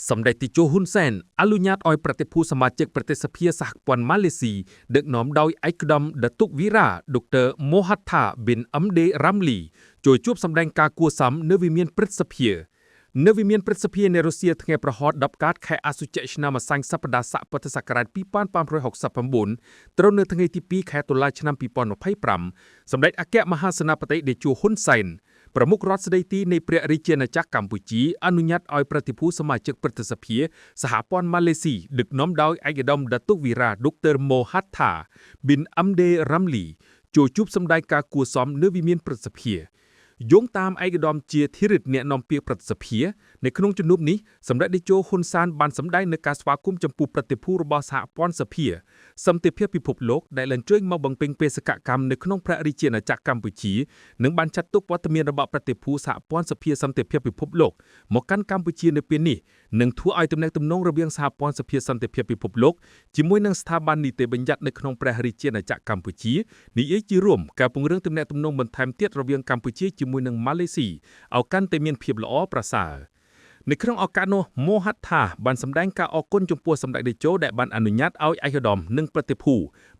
សម្ដេចតេជោហ៊ុនសែនអនុញ្ញាតឲ្យប្រតិភូសមាជិកប្រទេសសភាសហព័ន្ធម៉ាឡេស៊ីដឹកនាំដោយឯកឧត្តមដតុកវីរ៉ាដុកទ័រម៉ូហាត់ថាប៊ិនអឹមដេរ៉ាំលីចូលជួបសម្ដែងការគួរសមនៅវិមានព្រឹទ្ធសភានៅវិមានព្រឹទ្ធសភានៃរុស្ស៊ីថ្ងៃប្រហោះ10កាតខែអសុជឆ្នាំអសាញ់សប្តាហ៍ស័កពុទ្ធសករាជ2569ត្រូវនៅថ្ងៃទី2ខែតុលាឆ្នាំ2025សម្ដេចអគ្គមហាសេនាបតីតេជោហ៊ុនសែនប្រមុខរដ្ឋស្ដីទីនៃព្រះរាជាណាចក្រកម្ពុជាអនុញ្ញាតឲ្យប្រតិភូសមាជិកព្រឹទ្ធសភាសហព័ន្ធម៉ាឡេស៊ីដឹកនាំដោយឯកឧត្តមដតុកវីរ៉ាដុកទ័រម៉ូហាត់ថាប៊ិនអឹមដេរ៉ាំលីចូលជួបសម្ដែងការគួរសមនៅវិមានព្រឹទ្ធសភាយោងតាមឯកឧត្តមជាធិរិទ្ធអ្នកនាំពាក្យព្រឹទ្ធសភានៅក្នុងជំនួបនេះសម្ដេចតេជោហ៊ុនសានបានសម្ដែងនូវការស្វាគមន៍ចំពោះប្រតិភូរបស់សហព័ន្ធសភាសន្តិភាពពិភពលោកដែលអញ្ជើញមកបំពេញបេសកកម្មនៅក្នុងព្រះរាជាណាចក្រកម្ពុជានិងបានចាត់ទុកវត្តមានរបស់ប្រតិភូសហព័ន្ធសភាសន្តិភាពពិភពលោកមកកាន់កម្ពុជានៅពេលនេះនឹងធ្វើឲ្យទំនាក់ទំនងរវាងសហព័ន្ធសភាសន្តិភាពពិភពលោកជាមួយនឹងស្ថាប័ននីតិបញ្ញត្តិនៅក្នុងព្រះរាជាណាចក្រកម្ពុជានិយាយជារួមការពង្រឹងទំនាក់ទំនងបន្ថែមទៀតរវាងកម្ពុជាជាមួយនឹងម៉ាឡេស៊ីឲ្យកាន់តែមានភាពល្អប្រសើរនៅក្នុងឱកាសនោះម៉ូហាត់ថាបានសម្ដែងការអរគុណចំពោះសម្ដេចតេជោដែលបានអនុញ្ញាតឲ្យឯកឧត្តមនិងប្រតិភូ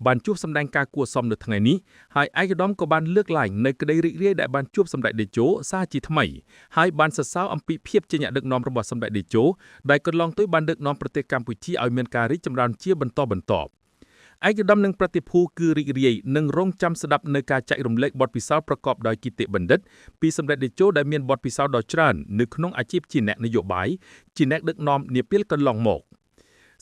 បានជួបសម្ដែងការគួរសមនៅថ្ងៃនេះហើយឯកឧត្តមក៏បានលើកឡើងនៅក្តីរីករាយដែលបានជួបសម្ដេចតេជោសារជាថ្មីហើយបានសរសើរអំពីភាពជាអ្នកដឹកនាំរបស់សម្ដេចតេជោដែលកន្លងទៅបានដឹកនាំប្រទេសកម្ពុជាឲ្យមានការរីកចម្រើនជាបន្តបន្ទាប់ឯកឧត្តមនិងប្រតិភូគឺរីករាយនិងរងចាំស្ដាប់នៅការចែករំលែកបទពិសោធន៍ប្រកបដោយគតិបណ្ឌិតពីសម្ដេចតេជោដែលមានបទពិសោធន៍ដ៏ច្រើននៅក្នុងអាជីពជាអ្នកនយោបាយជាអ្នកដឹកនាំនាពេលកន្លងមក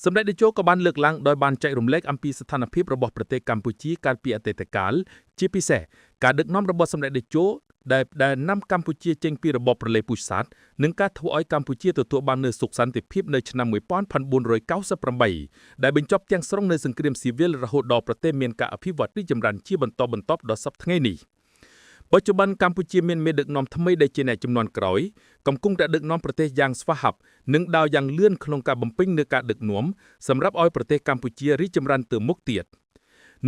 សម្ដេចតេជោក៏បានលើកឡើងដោយបានចែករំលែកអំពីស្ថានភាពរបស់ប្រទេសកម្ពុជាកាលពីអតីតកាលជាពិសេសការដឹកនាំរបស់សម្ដេចតេជោដែលដែលនាំកម្ពុជាចេញពីរបបប្រល័យពូជសាសន៍និងការធ្វើឲ្យកម្ពុជាទទួលបាននូវសុខសន្តិភាពនៅឆ្នាំ1998ដែលបញ្ចប់ទាំងស្រុងនូវសង្គ្រាមស៊ីវិលរហូតដល់ប្រទេសមានការអភិវឌ្ឍរីកចម្រើនជាបន្តបន្ទាប់ដល់សព្វថ្ងៃនេះបច្ចុប្បន្នកម្ពុជាមានមេដឹកនាំថ្មីដែលជាអ្នកជំនាន់ក្រោយកំពុងតែដឹកនាំប្រទេសយ៉ាងស្វាហាប់និងដើរយ៉ាងលឿនក្នុងការបំពេញនូវការដឹកនាំសម្រាប់ឲ្យប្រទេសកម្ពុជារីកចម្រើនទៅមុខទៀត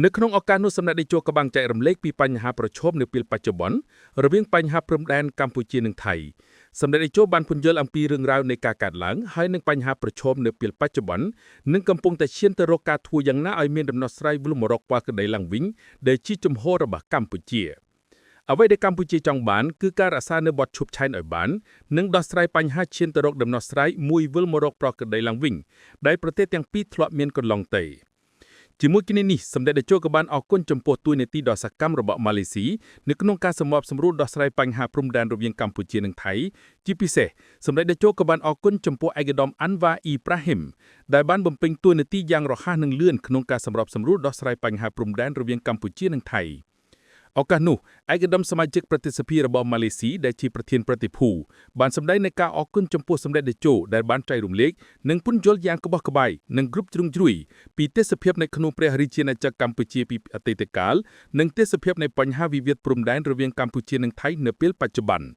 នៅក្នុងឱកាសនោះសម្ដេចតេជោក៏បានចែករំលែកពីបញ្ហាប្រឈមនៅពេលបច្ចុប្បន្នរវាងបញ្ហាព្រំដែនកម្ពុជានិងថៃសម្ដេចតេជោបានពន្យល់អំពីរឿងរ៉ាវនៃការកាត់ឡើងហើយនឹងបញ្ហាប្រឈមនៅពេលបច្ចុប្បន្ននិងកំពុងតែឈានទៅរកការធ្វើយ៉ាងណាឲ្យមានដំណោះស្រាយវិលមករកប្រក្រតីឡើងវិញដែលជាជំហររបស់កម្ពុជាអ្វីដែលកម្ពុជាចង់បានគឺការរក្សានៅបទឈប់ឆែនឲ្យបាននិងដោះស្រាយបញ្ហាឈានទៅរកដំណោះស្រាយមួយវិលមករកប្រក្រតីឡើងវិញដែលប្រទេសទាំងពីរធ្លាប់មានកន្លងទៅជាមួយគ្នានេះសម្ដេចតេជោក៏បានអរគុណចំពោះតួនាទីដ៏សកម្មរបស់ម៉ាឡេស៊ីនៅក្នុងការសម្របសម្រួលដោះស្រាយបញ្ហាព្រំដែនរវាងកម្ពុជានិងថៃជាពិសេសសម្ដេចតេជោក៏បានអរគុណចំពោះឯកឧត្តមអាន់វ៉ាអ៊ីប្រាហ៊ីមដែលបានបំពេញតួនាទីយ៉ាងរហ័សនិងលឿនក្នុងការសម្របសម្រួលដោះស្រាយបញ្ហាព្រំដែនរវាងកម្ពុជានិងថៃឱកាសនោះឯកឧត្តមសមាជិកប្រតិសភារបស់ម៉ាឡេស៊ីដែលជាប្រធានប្រតិភូបានសម្ដែងនូវការអរគុណចំពោះសម្ដេចតេជោដែលបានចែករំលែកនិងពន្យល់យ៉ាងក្បោះក្បាយនិងគ្រប់ជ្រុងជ្រោយពីទេសភាពនៅក្នុងព្រះរាជាណាចក្រកម្ពុជាពីអតីតកាលនិងទេសភាពនៃបញ្ហាវិវាទព្រំដែនរវាងកម្ពុជានិងថៃនៅពេលបច្ចុប្បន្ន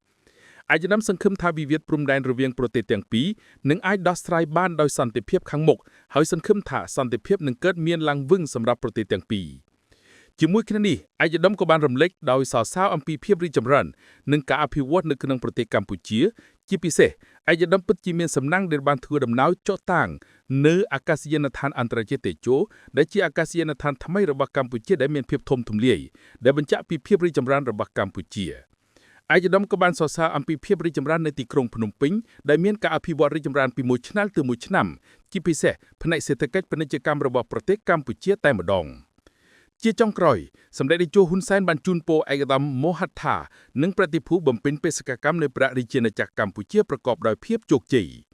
ឯកឧត្តមសង្ឃឹមថាវិវាទព្រំដែនរវាងប្រទេសទាំងពីរនឹងអាចដោះស្រាយបានដោយសន្តិភាពខាងមុខហើយសង្ឃឹមថាសន្តិភាពនឹងកើតមានឡើងវិញសម្រាប់ប្រទេសទាំងពីរជាមួយគ្នានេះឯកឧត្តមក៏បានរំលេចដោយសរសើរអំពីភាពរីកចម្រើននិងការអភិវឌ្ឍនៅក្នុងប្រទេសកម្ពុជា ជាពិសេសឯកឧត្តមពិតជាមានសំណាងដែលបានធ្វើដំណើរចុះតាងនៅអាកាសយានដ្ឋានអន្តរជាតិតេជោដែលជាអាកាសយានដ្ឋានថ្មីរបស់កម្ពុជាដែលមានភាពធំទូលាយដែលបញ្ជាក់ពីភាពរីកចម្រើនរបស់កម្ពុជាឯកឧត្តមក៏បានសរសើរអំពីភាពរីកចម្រើននៅទីក្រុងភ្នំពេញដែលមានការអភិវឌ្ឍរីកចម្រើនពីមួយឆ្នាំទៅមួយឆ្នាំជាពិសេសផ្នែកសេដ្ឋកិច្ចពាណិជ្ជកម្មរបស់ប្រទេសកម្ពុជាតែម្ដងជាចុងក្រោយសម្ដេចតេជោហ៊ុនសែនបានជូនពរឯកឧត្តមម៉ូហាត់ថានិងប្រតិភូបំពេញបេសកកម្មនៅព្រះរាជាណាចក្រកម្ពុជាប្រកបដោយភាពជោគជ័យ។